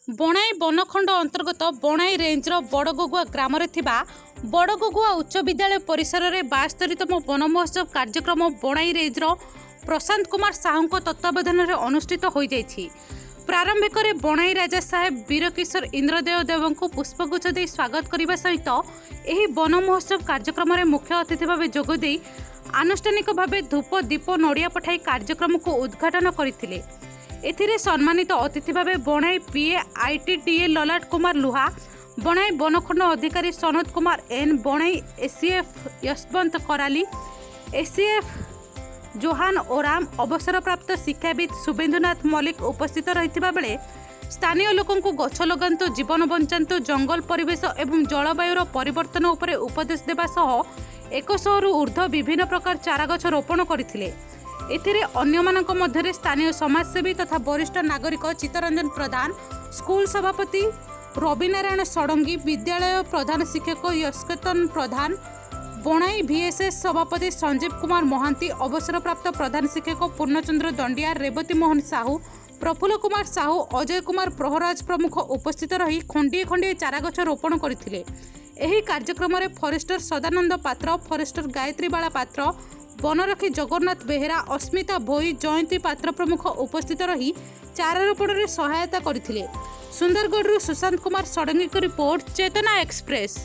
ବଣାଇ ବନଖଣ୍ଡ ଅନ୍ତର୍ଗତ ବଣାଇ ରେଞ୍ଜର ବଡ଼ଗୋଗୁଆ ଗ୍ରାମରେ ଥିବା ବଡ଼ଗୋଗୁଆ ଉଚ୍ଚ ବିଦ୍ୟାଳୟ ପରିସରରେ 72ତମ ବନ ମହୋତ୍ସବ କାର୍ଯ୍ୟକ୍ରମ ବଣାଇ ରେଞ୍ଜର ପ୍ରଶାନ୍ତ କୁମାର ସାହୁଙ୍କ ତତ୍ତ୍ୱାବଧାନରେ ଅନୁଷ୍ଠିତ ହୋଇଯାଇଛି। ପ୍ରାରମ୍ଭିକରେ ବଣାଇ ରାଜା ସାହେବ ବୀରକିଶୋର ଇନ୍ଦ୍ରଦେଓ ଦେବଙ୍କୁ ପୁଷ୍ପଗୁଚ୍ଛ ଦେଇ ସ୍ୱାଗତ କରିବା ସହିତ ଏହି ବନ ମହୋତ୍ସବ କାର୍ଯ୍ୟକ୍ରମରେ ମୁଖ୍ୟ ଅତିଥି ଭାବେ ଯୋଗଦେଇ ଆନୁଷ୍ଠାନିକ ଭାବେ ଧୂପ, ଦୀପ, ନଡ଼ିଆ ପଠାଇ କାର୍ଯ୍ୟକ୍ରମକୁ ଉଦ୍ଘାଟନ କରିଥିଲେ। ଏଥିରେ ସମ୍ମାନିତ ଅତିଥି ଭାବେ ବଣାଇ ପିଏ ଆଇଟିଡିଏ ଲଲାଟ କୁମାର ଲୁହା, ବଣାଇ ବନଖଣ୍ଡ ଅଧିକାରୀ Sanoj Kumar N, Bonai ACF Yashwant Karali, ACF Johan Oram, ଅବସରପ୍ରାପ୍ତ ଶିକ୍ଷାବିତ୍ ଶୁଭେନ୍ଦୁନାଥ ମଲ୍ଲିକ ଉପସ୍ଥିତ ରହିଥିବା ବେଳେ ସ୍ଥାନୀୟ ଲୋକଙ୍କୁ ଗଛ ଲଗାନ୍ତୁ, ଜୀବନ ବଞ୍ଚାନ୍ତୁ, ଜଙ୍ଗଲ, ପରିବେଶ ଏବଂ ଜଳବାୟୁର ପରିବର୍ତ୍ତନ ଉପରେ ଉପଦେଶ ଦେବା ସହ 100ରୁ ଉର୍ଦ୍ଧ୍ୱ ବିଭିନ୍ନ ପ୍ରକାର ଚାରାଗଛ ରୋପଣ କରିଥିଲେ। ଏଥିରେ ଅନ୍ୟମାନଙ୍କ ମଧ୍ୟରେ ସ୍ଥାନୀୟ ସମାଜସେବୀ ତଥା ବରିଷ୍ଠ ନାଗରିକ ଚିତ୍ତରଞ୍ଜନ ପ୍ରଧାନ, ସ୍କୁଲ ସଭାପତି ରବିନାରାୟଣ ଷଡ଼ଙ୍ଗୀ, ବିଦ୍ୟାଳୟ ପ୍ରଧାନ ଶିକ୍ଷକ ୟଶକେତନ ପ୍ରଧାନ, ବଣାଇ ଭିଏସ୍ଏସ୍ ସଭାପତି ସଞ୍ଜୀବ କୁମାର ମହାନ୍ତି, ଅବସରପ୍ରାପ୍ତ ପ୍ରଧାନ ଶିକ୍ଷକ ପୂର୍ଣ୍ଣଚନ୍ଦ୍ର ଦଣ୍ଡିଆ, ରେବତୀ ମୋହନ ସାହୁ, ପ୍ରଫୁଲ୍ଲ କୁମାର ସାହୁ, ଅଜୟ କୁମାର ପ୍ରହରାଜ ପ୍ରମୁଖ ଉପସ୍ଥିତ ରହି ଖଣ୍ଡିଏ ଖଣ୍ଡିଏ ଚାରାଗଛ ରୋପଣ କରିଥିଲେ। ଏହି କାର୍ଯ୍ୟକ୍ରମରେ ଫରେଷ୍ଟର ସଦାନନ୍ଦ ପାତ୍ର, ଫରେଷ୍ଟର ଗାୟତ୍ରୀବାଳା ପାତ୍ର, ବନରକ୍ଷୀ ଜଗନ୍ନାଥ ବେହେରା, ଅସ୍ମିତା ଭୋଇ, ଜୟନ୍ତୀ ପାତ୍ର ପ୍ରମୁଖ ଉପସ୍ଥିତ ରହି ଚାରା ରୋପଣରେ ସହାୟତା କରିଥିଲେ। ସୁନ୍ଦରଗଡ଼ରୁ ସୁଶାନ୍ତ କୁମାର ଷଡ଼ଙ୍ଗୀଙ୍କ ରିପୋର୍ଟ, ଚେତନା ଏକ୍ସପ୍ରେସ୍।